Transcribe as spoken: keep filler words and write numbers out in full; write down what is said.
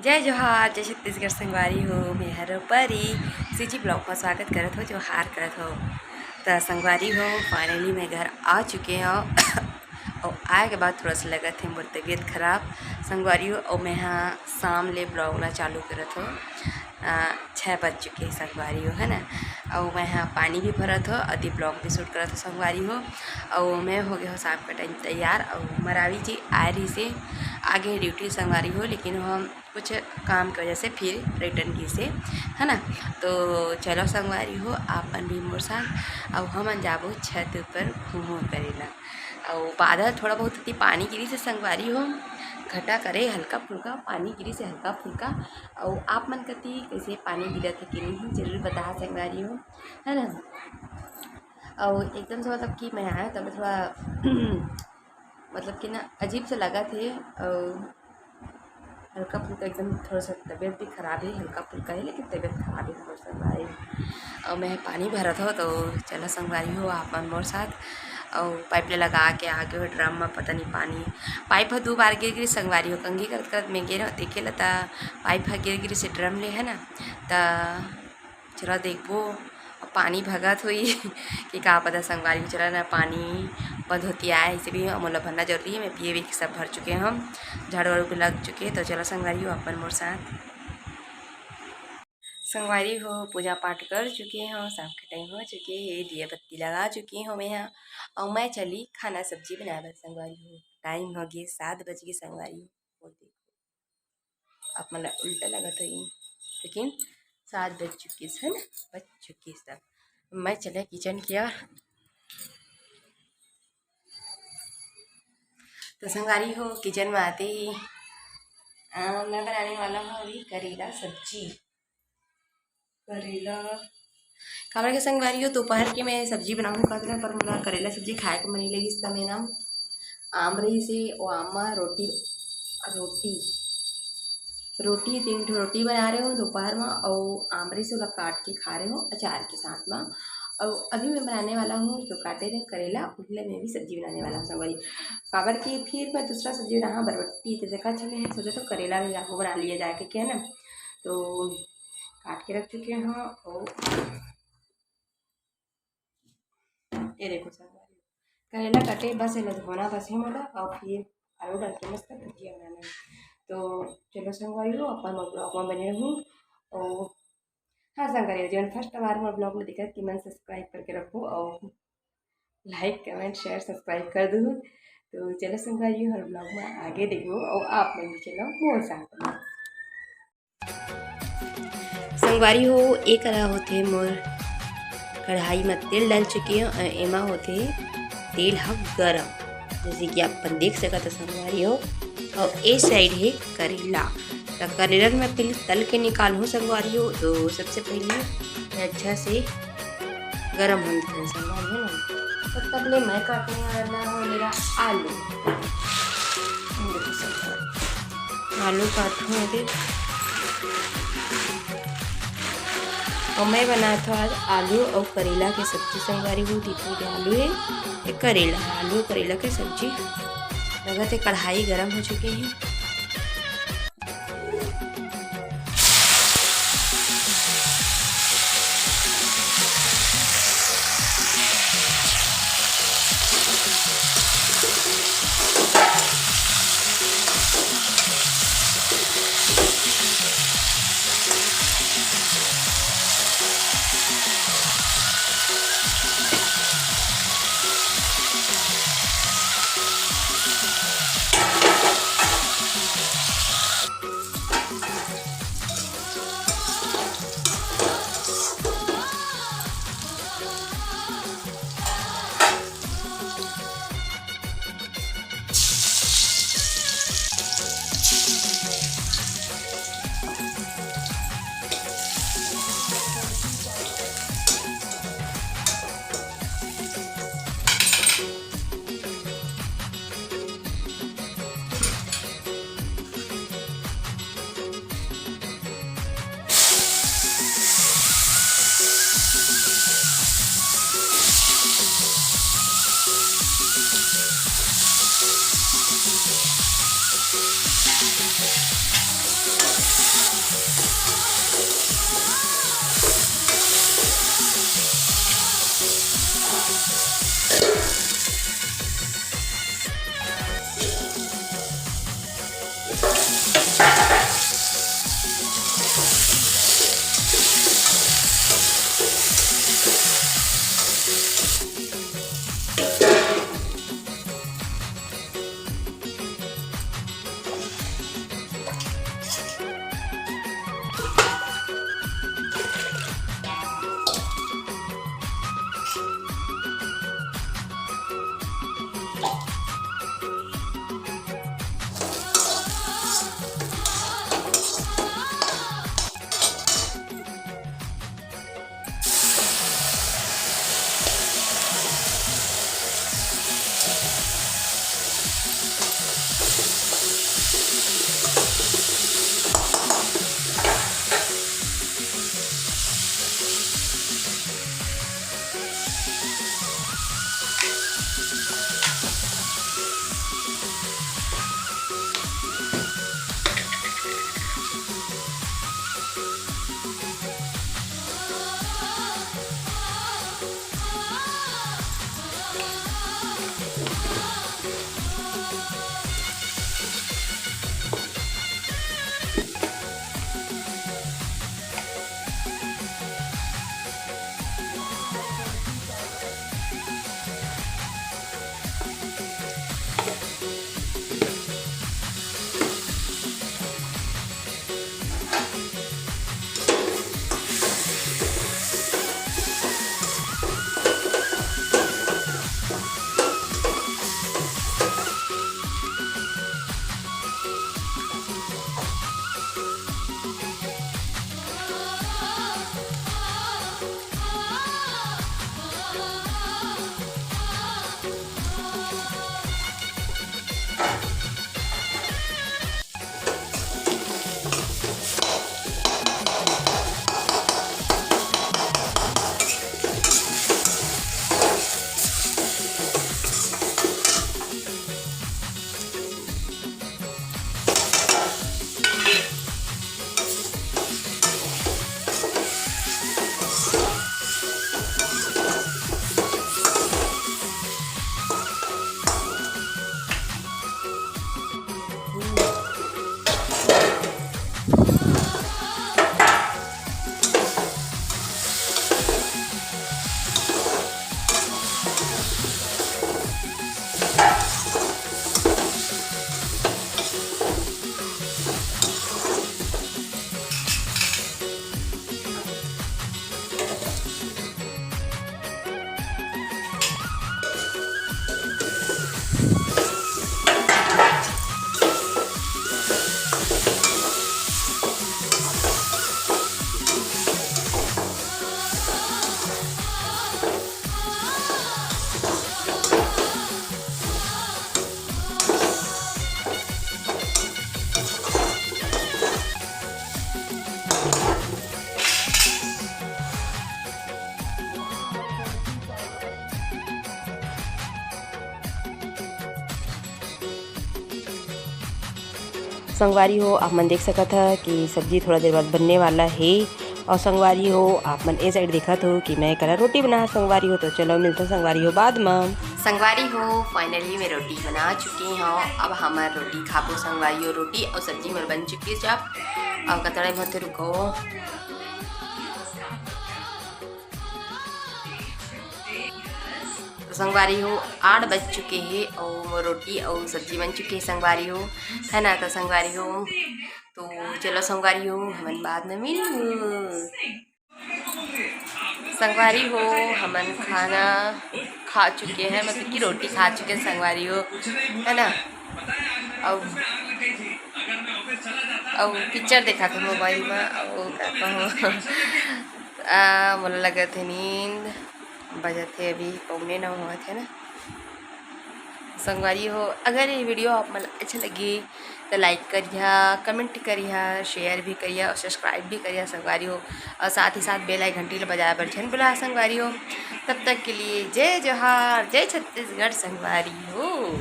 जय जोहार, जय छत्तीसगढ़ संगवारी हो, मैं हर परी सीजी ब्लॉग में स्वागत करत हो, जोहार करत हो। त संगवारी हो, finally मैं घर आ चुके हव। अउ आए के बाद थोड़ा सा लगत हे मोर तबीयत खराब संगवारी हो, अउ मैं हा शाम ले ब्लॉग ला चालू करत हो। अ, छः बज चुके हे संगवारी हो, है ना। अउ मैं हा पानी भी भरत हो, अति ब्लॉग भी शूट करत हो संगवारी हो। अउ मैं हो गए हो शाम के टाइम तैयार, अउ मरावी जी आए रही से आगे ड्यूटी संगवारी हो, लेकिन हम कुछ काम के वजह से फिर रिटर्न की से, है ना। तो चलो संगवारी हो, आपन भी मोर साथ, अउ हमन जाबो छत ऊपर घूमो करेला। अउ बादल थोड़ा बहुत अति पानी गिरी से संगवारी हो, घटा करे हल्का फुल्का पानी गिरी से हल्का फुल्का। अउ आप मन कति कैसे पानी गिरत हे कि नहीं, जरूर बता संगवारी हो, है ना। अउ एकदम से मतलब कि मैं आया तब थोड़ा मतलब कि ना अजीब से लगा थे, अउ हल्का फुल्का एकदम थोड़ा सा तबीयत भी खराब है, हल्का फुल्का है लेकिन तबीयत खराब है थोड़ा सा भाई। अउ मैं पानी भरत हो तो चला संगवारी हो आपन मोर साथ, अउ पाइप ले लगा के आगे हो ड्रम में पता नहीं पानी, पाइप ह दो बार गिर गिरी संगवारी हो, कंघी करत करत मैं गिर देखे ला त पाइप ह गिर गिरी से ड्रम ले, है ना। त चला देखबो, अब पानी भगत होई कि का पता संगवारी हो। चला ना, पानी बंद होती आए, ऐसे भी मोला भरना जरूरी है। मैं पिए भी सब भर चुके हैं हम, झाड़ू वाड़ू भी लग चुके हैं। तो चला संगवारी हो अपन मोर साथ। संगवारी हो, पूजा पाठ कर चुके हैं, शाम के टाइम हो चुके हैं, दिया बत्ती लगा चुके हैं मैं यहाँ। और मैं चली खाना सब्जी बनाए बर संगवारी हो। टाइम हो गए सात बज गए संगवारी हो। वो देखो, आप मन ला उल्टा लगत होही, लेकिन सात बज चुकिस, है ना, बज चुकिस। अब मैं चले किचन की ओर। तो संगवारी हो, किचन में आते ही अ, मैं बनाने वाला हूँ अभी करेला सब्जी। करेला, काबर के संगवारी हो, दोपहर के मैं सब्जी बनाऊँ कहत रहे, पर मोला करेला सब्जी खाए के मन नहीं लगिस, त मैं ना आम रही से, वो आम मा रोटी, रोटी, रोटी, तीन ठो रोटी बना रहे हो दोपहर में, और आम रही से ओला काट के खा रहे हो अचार के साथ में। और अभी मैं बनाने वाला हूँ जो काटे रहे करेला, उहले मैं भी सब्जी बनाने वाला हूँ संगवारी। काबर के फिर मैं दूसरा सब्जी बनाहा बरबट्टी, तो देखा अच्छा मैं सोचा तो करेला भी जाको बना लिया जाए के, क्या ना। तो काट के रख चुके हैं। और ये देखो संगवारी, करेला कटे, बस एला धोना बस है मोला, और फिर आलू डाल के मस्त भुजिया बनाना है। तो चलो संगवारी हो, अपन मोर ब्लॉग में बने रहू। और हाँ संगवारी हो, जेमन फर्स्ट बार मोर ब्लॉग में देखत, कि मन सब्सक्राइब करके रखो और लाइक, कमेंट, शेयर, सब्सक्राइब कर दू। तो चलो संगवारी हो, हर ब्लॉग में आगे देखो और आप मन भी चलो मोर साथ में। संगवारी हो, ए करा होथे मोर कढ़ाई म तेल डाल चुके हो, अ, एमा होथे तेल ह गरम, जैसे कि आप अपन देख सकत हो संगवारी हो। और ए साइड हे करेला, त करेला ल मैं पहले तल के निकालहूँ संगवारी हो। तो सबसे पहले मैं अच्छा से गरम होने देथन संगवारी हो ना। तो तब ले मैं काटने वाला हूँ मेरा आलू। देखो संगवारी, आलू काटहूँ अभी। और मैं बनात हूँ आज आलू और करेला के सब्जी संगवारी हो। देखो, ये आलू है, ये करेला है, आलू करेला के सब्जी। लगत हे कढ़ाई गरम हो चुके हैं। संगवारी हो, आप मन देख सकत ह कि सब्जी थोड़ा देर बाद बनने वाला हे। और संगवारी हो, आप मन ए side देखत हो कि मैं करा रोटी बना। संगवारी हो, तो चलो मिलता संगवारी हो बाद म। संगवारी हो, finally मैं रोटी बना चुके हव। अब हमर रोटी खाबो संगवारी हो। रोटी और सब्जी मोर बन चुके हे। अब कतड़ा में होथे रुको। तो संगवारी हो, आठ बज चुके हे और मोर रोटी और सब्जी बन चुके हे संगवारी हो, है ना। तो संगवारी हो, तो चलो संगवारी हो, हमन बाद में मिलबो। संगवारी हो, हमन खाना खा चुके हैं, मतलब कि रोटी खा चुके हैं संगवारी हो, है ना। अब, अब पिक्चर देखा था मोबाइल में, अब का कहूँ, आ, मोला लगत हे नींद। बजत हे अभी पौने नौ होवत हे ना। संगवारी हो, अगर ये video आप मन अच्छा लगे तो like करिहा, comment करिहा, share भी करिहा और subscribe भी करिहा संगवारी हो। और साथ ही साथ bell icon घंटी ल बजाए बर झन भुला संगवारी हो। तब तक के लिए जय जोहार, जय छत्तीसगढ़ संगवारी हो।